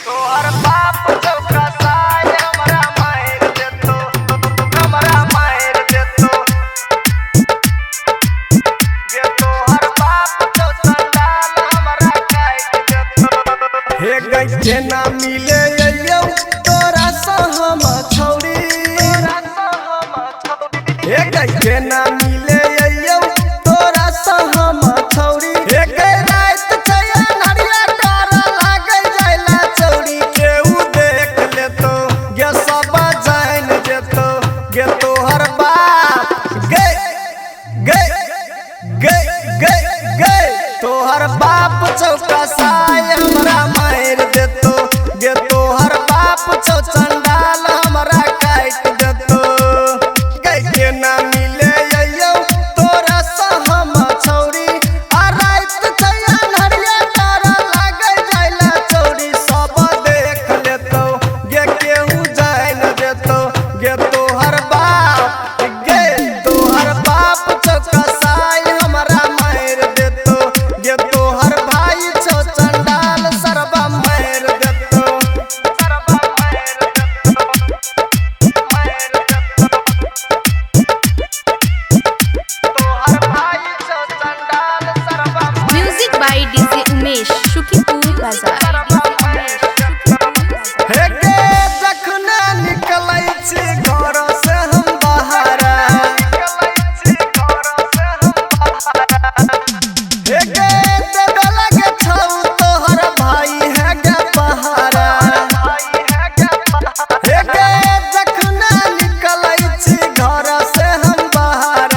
तोहर बाप चौका साय हमरा मार देतो, हमरा मार देतो। गे तोहर बाप छौ चंडाल हमरा काटि देतो। हे गई ना मिले अइयौ तोरा से हम छौरी। हे गई ना मिले अइयौ तोरा से हम छौरी। हे गई रात छै अन्हरिया डर लागै जाइला चौरी। केहू देख लेतो गे सब जान जेतो गे तोहर बाप गे गे गे गे गे तोहर बाप चौका साय हमरा मार देतो गे तोहर बाप छौ चंडाल हमरा काटि देतो। गई के ना मिले अइयौ तोरा से हम छौरी। आ राति छै अन्हरिया डर लागै जाइला चौरी। सब देख लेतौ गे केहू जान जेतौ गे तोहर बाप गे तोहर बाप चौका साय हमरा मार देतो गे तोहर भाई छौ चंडाल सरबा मार देतो। सरबा मार देतो, मार देतो। तोहर भाई छौ चंडाल सरबा Music by DJ Umesh, Shukipur Bazaar. हे गे जखने निकलै छी घर से हम बाहर। हे गे देबे लगे छौ तोहर भाई हे गे पहाड़ा। हे गे जखने निकलै छी घर से हम बाहर।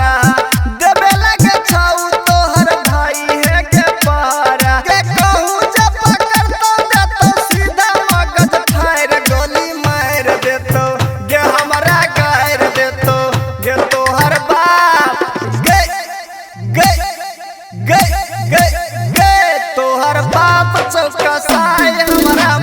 देबे लगे छौ तोहर भाई हे गे पहाड़ा। गे कहूँ जे पकड़तौ देतौ सीधा मगज फाड़ि गोली मारि देतौ गे हमरा गारि देतौ गे तोहर बाप गे गे गे गे गे तोहर बाप चौका साय हमरा